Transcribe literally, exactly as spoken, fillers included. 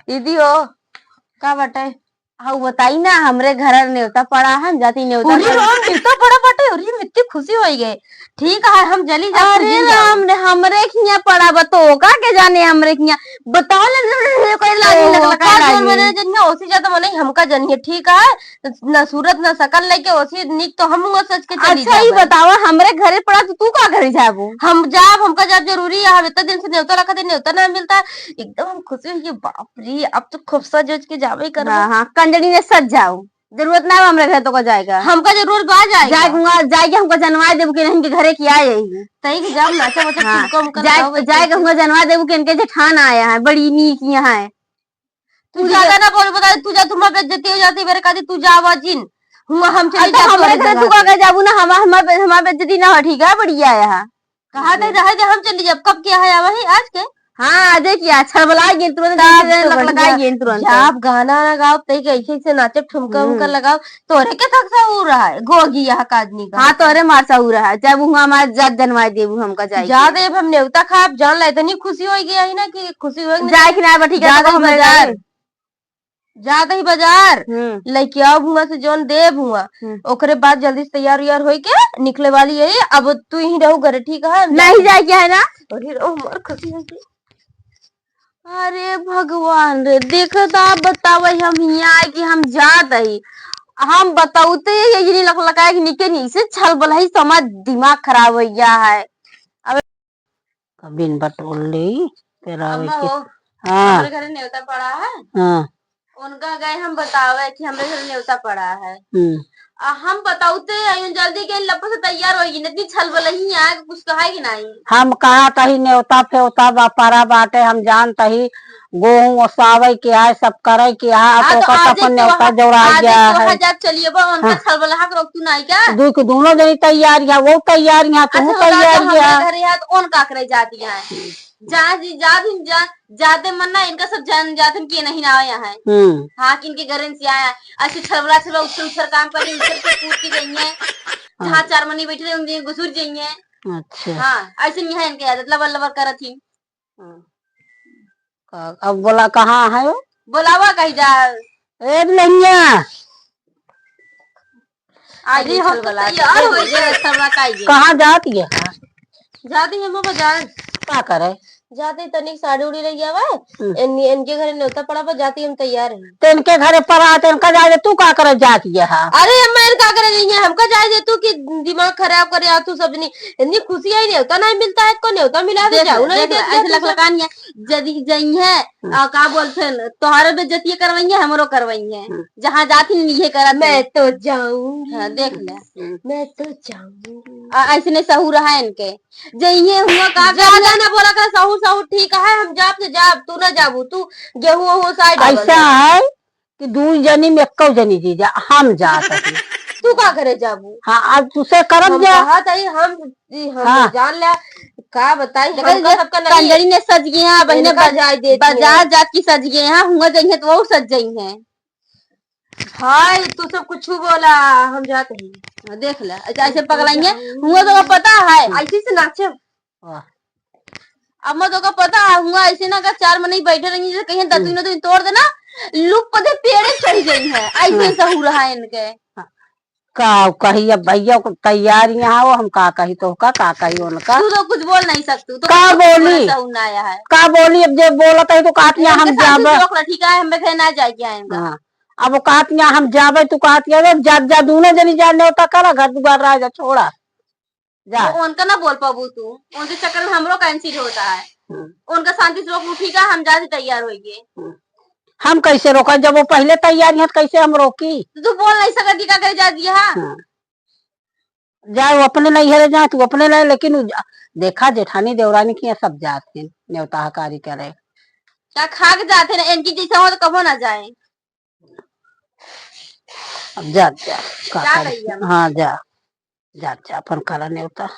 दीदी हो, का बाटे? हाँ, बताई ना, हमरे घर नेवता पड़ा है, हम जाती नेवता अरे पड़ा। राम, नेवता पड़ा बाटे, अरे मित्ती खुशी होई गए। ठीक है, हम जल्दी जा, अरे खुशी जाओ। राम रे, हमरे खिया पड़ा बा, तो का के जाने हमरे खिया? बताओ ना, कोई लागी तो लकलका का जान लागी। मने जनिए, ओसी ज्यादा मने हमका जनिए, ठीक है? ना सूरत ना शकल लेके ओसी निक तो हम हुआ सच के चली अच्छा, ई जाबे। बतावा, हमरे घरे पड़ा तो तू का घरे जाबू? हम जाब, हमका जाब जरूरी है, हम इतना दिन से नेवता रखा थे, नेवता ना मिलता। एकदम हम खुशी हुई, बाप रे, अब तो खूब सज उज के जाबे करबे। हाँ, हाँ, कंजरी ने सज जाओ, जरूरत ना है हमरे घरे तो का जाएगा। हमका जरूर बा जाएगा। जाए हुआ, जाए के हमका जनवाए देबू कि नहीं के घरे की आ जाएगी। तई के जाब नाचा बचा हाँ, ठुमका उमका जाए, लगाओ, जाए के हमका जनवाए देबू कि इनके जेठान आया है, बड़ी नीक यहाँ है। तू तू ज्यादा जा- ना बोल, बता, तू जा, तुम्हारा बेइज्जती हो जाती, मेरे कहती, तू जा, आवा जिन, हुआ हम चली अब तो जाब हमरे तोरे घरे जगह तू का पे। के जाबू ना, हमार, हमार बे-, हमार बेइज्जती ना हो, ठीक है, बढ़िया है यहाँ। कहा दे, रहे दे, हम चली जाब, कब किया है, वही आज के? हाँ, आज ही किया, छलबला गई तुरंत, तब जैसे तो लकलका बढ़िया। गई तुरंत। जाब गाना ना गाओ, तई के ऐसे ऐसे नाचे, ठुमका उमका हम्म। लगाओ, तोरे के थक सहूर रहा है, गोगी यहाँ का आदमी का। हाँ, तोरे मार सहूर रहा है, जब हुआ हमार जात जनवाए देबू हमका जाए के। जा देब हम नेवता खाब, जान ला, इतनी खुशी हो गई है ना कि खुशी हो गई। जाए कि ना, बा, ठीक है, जा तो दही हमरे बाजार। जाए। जा दही बाजार, हम्म। लइके आओ हुआ से जौन देब हुआ, हम्म। ओकरे बाद जल्दी से तैयार उयार होई के निकले वाली है। अब तू ही रहू घरे, ठीक है? हम नहीं जाए के है ना? अरे रहो, हमार खुशी हो गई। अरे भगवान रे, देखो तो आप बताओ, हम हियाँ आए कि हम जात हई, हम बताउते ये जिनी लकलकाए कि निके नी से छल बलही समझ दिमाग खराब हो गया है। अब बिन बटोर ले, पेरावे अम्मा के। हो, हाँ। हमरे घरे नेवता पड़ा है। हाँ। उनका गए हम बतावे कि हमरे घरे नेवता पड़ा है। हम्म। आ हम बताउते हैं, जल्दी के लप से तैयार होई, इतनी छल बलही है कि कुछ कहा कि नहीं। हम कहा तही नेवता फेवता बा, पड़ा बाटे, हम जान तही गोहूं ओसावे के आए, सब करे के आए, हाँ, तो तो ओकर आजे अपन के नेवता वहाँ, जोड़ा आजे गया के वहाँ है। जाब चलिए बा, उनका हाँ। छल बलहा के रोक तू नहीं क्या? दू के दोनों जनी तैयार है, वो तैयार है, तू अच्छा, तैयार तो है। हमरे घरे है, तो उन का करे जाती है? जा जी, जा दिन जा, जाते मन ना, इनका सब जान जातन कि ये नहीं ना आया है। हम्म। हाँ, कि इनके घर से आया, ऐसे छलबला छलबला उछल उछल काम करी, उछल के कूद के जाइए। हाँ। जहाँ चार मनी बैठे रहे, उनके घुसुर जाइए। अच्छा। हाँ, ऐसे नहीं है इनके आदत, लबर लबर करत ही। हाँ। का-, अब बोला, कहाँ है वो? बोलावा कही जा। ए, नैया। आइए, अरे, हम तो तैयार हो गए, सब रखाइए। कहाँ जात ये? जाती हम बाजार। का करे? जाती तनिक साड़ी उड़ी लइ आवे। हम्म। इन-, इनके घरे नेवता पड़ा बा, जाती हम तैयार हैं। तो इनके घरे पड़ा, तो इनका जाए, तू का करे जात ये है? अरे अम्मा, इनका करे जाइए, हमका जाए दे तू कि दिमाग खराब करे आ तू सब जनी। इतनी खुशी है, नेवता नहीं मिलता है, को नेवता मिला दे देख जाओ, ले, नहीं देख ले, देख ले, ऐसे तू सब लकलकान है, जदी जइहे, हम्म। आ, का बोलते हैं, तोहरो बेइज्जती करवाइए, हमरो करवाइए। हम्म। जहाँ जाती नहीं, ये करत मैं है। तो जाऊंगी। हाँ, देख ले। हम्म। मैं तो जाऊंगी। आ, ऐसे नहीं सहूर रहा इनके। जइहे हुआ का ज्यादा करना? ना बोला कर, सहूर, सहूर ठीक है, हम जाब तो जाब, तू ना जाबू, तू गेहूं वहूं साइड ऐसा है कि दू जनी में एक्को जनी जीजा, हम जात हई। तू का करे जाबू? हाँ, आज तुसे करब हम जा। कहा तई हम, ई हम हाँ। जान ले, का बताई, लेकिन हमका ये सबका नहीं। कंजरी ने सज गए हैं, बहिने इनका बज-, जाए देती बाजार है। जात की सज गए हैं, हुआ जइहे तो वो सज जइहे। हाय, तू सब कुछ बोला, हम जात हई। हाँ, देख ले, ऐसे, ऐसे पगलाइए, हुआ तो पता है। ऐसे से नाचे। वाह। अब मत ओका पता है, हुआ ऐसे ना, अगर चार मनई बैठे रही, जैसे कहीं दतुई हम्म। नतुई तोड़ देना, लुक पदे पेड़े चढ़ गई है, ऐसे हम्म। सहूर रहा है इनके। हाँ। का कही अब भैया को तैयार यहाँ हो, हम का कही तो का, का कही उनका? तू तो कुछ बोल नहीं सकतू, तो का कुछ बोली? बोलना सहूर ना आया है। का बोली? अब जे बोलत है तो कहत यहाँ हम इनके साथ जाबे। रोक ला, ठीक है, हम बे घर ना जाए के आएंगे। हाँ। अब वो कहत यहाँ हम जाबे, तू कहत यहाँ जा, जा, दोनों जनी जा, नेवता करा, घर दुआर रह जा, छोड़ा। जा। वो उनका ना बोल पाबू तू, उनके चक्कर में हमरो cancel होता है। हम्म। उनका शांति से रोक उठी का, हम जाके तैयार होइए। हम्म। हम कैसे रोका, जब वो पहले तैयार हैं तो कैसे हम रोकी? तो तू बोल नहीं सकती, का करे जा दिया? हाँ। जाए वो अपने नैहरे जाए, तू अपने नहीं, लेकिन उ जा-, देखा जेठानी देवरानी की यहाँ सब जात हैं, नेवता हकारी करे। क्या खा के जाते ना, इनकी जैसे हो तो कबो ना जाए। अब जा, जा, का जा करी? भैया। हाँ, जा। जा, जा, अपन करा नेवता।